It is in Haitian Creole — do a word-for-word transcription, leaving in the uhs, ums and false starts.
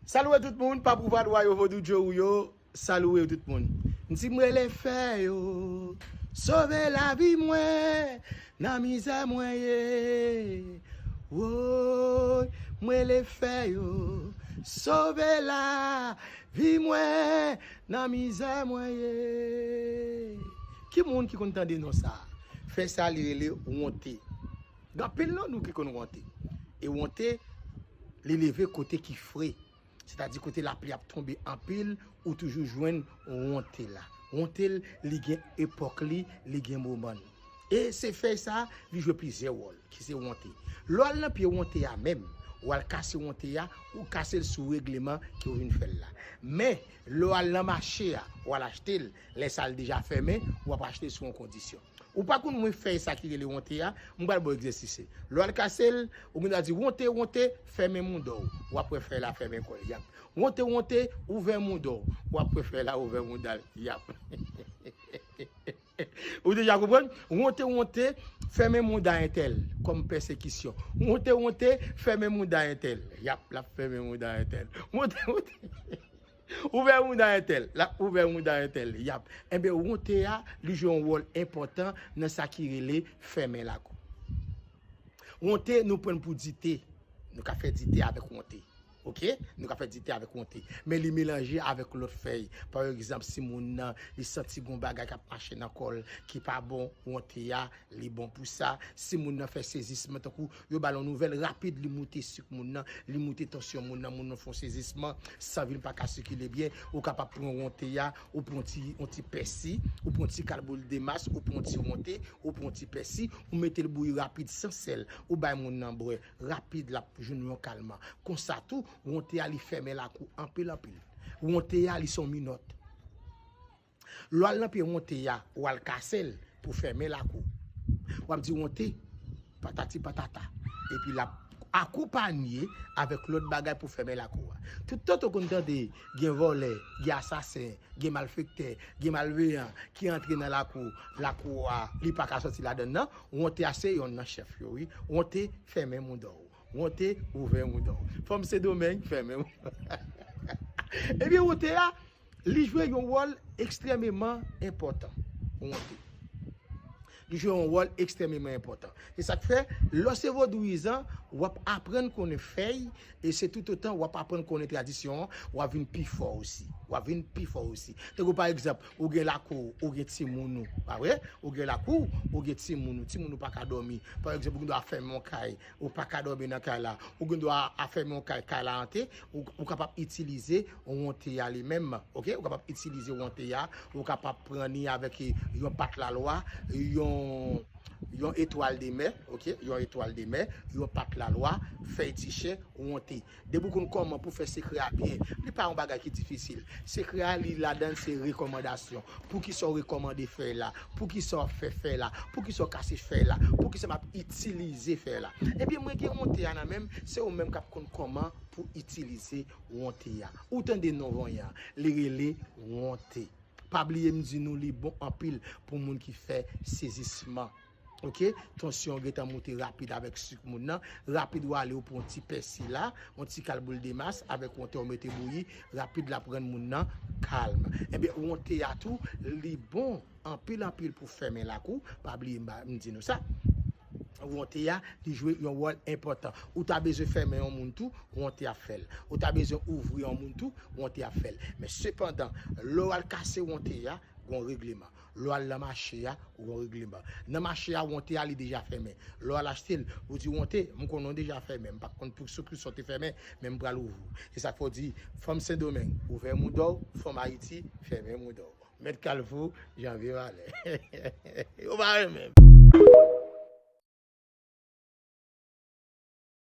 Salué tout moun, pa pou vadwa yo, vodou djo ou yo. Salué tout moun. M di m rele fè yo sove lavi mwen nan mizè mwen ye. Woy, m rele fè yo sove lavi mwen nan mizè mwen ye. Ki moun ki konn tande non sa? Fè sa li rele wonte. Gen anpil nan nou ki konn wonte. E wonte, li leve kote ki fre. Sètadi kote lapli ap tonbe anpil, ou toujou jwenn wonte la. Wonte l, li gen epòk li, li gen moman l. E se fèy sa, li jwe plizyè wòl, ki se wonte. Lè w al nan pye wonte a menm, w al kase wonte a, ou kase l sou regleman ke w vin fè l la. Men, lè w al nan mache a, w al achte l, lè sa l deja fèmen, w ap achte l sou yon kondisyon. Ou pa konn mwen fèy sa ki rele wonte a, m pral ba w egzèsis. Lè w al kase l, ou gen dwa di wonte, wonte, fèmen mouda w. W ap wè fèy la fèmen kò l, yap. Wonte, wonte, ouvè mouda w. W ap wè fèy la ouvè mouda l, yap. Ou deja konprann? Wonte, wonte, fèmen mouda entèl kòm pèsekisyon. Wonte, wonte, fèmen mouda entèl. Yap, l ap fèmen mouda entèl. Wonte, wonte. Ouvè mouda entèl, l ap ouvè mouda entèl, yap. Enben, wonte a, li jwe yon wòl enpòtan nan sa ki rele fèmen lakou. Wonte, nou pran l pou dite. Nou ka fè dite avèk wonte. Oke? Nou ka fè dite avèk wonte. Men li melanje avèk lòt fèy. Pa egzanp, si moun nan, li santi gon bagay k ap mache nan kò l ki pa bon, wonte a, li bon pou sa. Si moun nan fè sezisman, tankou yo ba l yon nouvèl rapid, li moute sik moun nan, li moute tansyon moun nan, moun nan fè yon sezisman, sanvi l pa ka sikile byen, ou kapab pran wonte a, ou pran yon ti, yon ti pèsi, ou pran yon ti kalboul de mas, ou pran yon ti wonte, ou pran yon ti pèsi, ou mete l bouyi rapid san sèl, ou bay moun nan bwè, rapid l ap jwenn yon kalman. Konsa tou, wonte a li fèmen lakou anpil anpil. Wonte a li se yon minòt. Lè w al nan pye wonte a, w al kase l pou fèmen lakou. W ap di wonte, patati patata. Epi l ap akonpanye avèk lòt bagay pou fèmen lakou a. Toutan w konn tande gen vòlè, gen asasen, gen malfektè, gen malveyan ki antre nan lakou, lakou a, li pa ka sòti ladan l nan, wonte a se yonn nan chèf yo, wi. Wonte fèmen mouda w. Wonte ouvè mouda w. Fanm Sendomeng, fèmen mouda w. Ebyen, wonte a, li jwe yon wòl ekstrèmeman enpòtan. Wonte. Li jwe yon wòl ekstrèmeman enpòtan. Se sa k fè, lè w se vodouyizan, w ap aprann konnen fèy, e se toutotan w ap aprann konnen tradisyon an, w ap vin pi fò osi. W ap vin pi fò osi. Tankou pa egzanp, ou gen lakou w, ou gen timoun ou, pa vre? Ou gen lakou w, ou gen timoun ou, timoun ou pa ka dòmi. Pa egzanp, ou gen dwa fèmen yon kay, ou pa ka dòmi nan kay la. Ou gen dwa a fèmen yon kay, kay la ante, ou, ou kapab itilize wonte a li menm, oke? Ou kapab itilize wonte a, ou kapab pran li avèk yon pat lalwa, yon, yon etwal de mè, oke? Yon etwal de mè, yon pat lalwa, fèy ti chen, wonte. Depi w konn kòman pou fè sekrè a byen, li pa yon bagay ki difisil. Sekrè a, li ladan l se rekòmandasyon. Poukisa w rekòmande fèy la? Poukisa w ap fè fèy la? Poukisa w kase fèy la? Poukisa m ap itilize fèy la? Ebyen, mwen gen wonte a nan men m, se ou menm k ap konn kòman pou itilize wonte a. Ou tande non vanyan an, li rele wonte. Pa bliye m di nou li bon anpil pou moun ki fè sezisman. Oke? Tansyon gentan moute rapid avèk sik moun nan. Rapid w ale w pran yon ti pèsi la, yon ti kalboul de mas avèk wonte w mete bouyi. Rapid l ap rann moun nan kalm. Ebyen, wonte a tou, li bon anpil anpil pou fèmen lakou. Pa bliye m ba, m di nou sa. Wonte a, li jwe yon wòl enpòtan. Ou ta bezwen fèmen yon moun tou, wonte ap fè l. Ou ta bezwen ouvri yon moun tou, wonte ap fè l. Men sepandan, lè w al kase wonte a, gon regleman. Lè w al nan mache a, gon regleman. Nan mache a, wonte a, li deja fèmen. Lè w al achte l, ou di wonte, m konnen w deja fèmen. M pa konn pou sou ki sòt te fèmen, men m pral ouvri w. Se sa k fè w di, fanm Sendomeng, ouvè mouda w, fanm Ayiti, fèmen mouda w. Mèt Kalfou, Janvye Valè. Yo pa renmen m.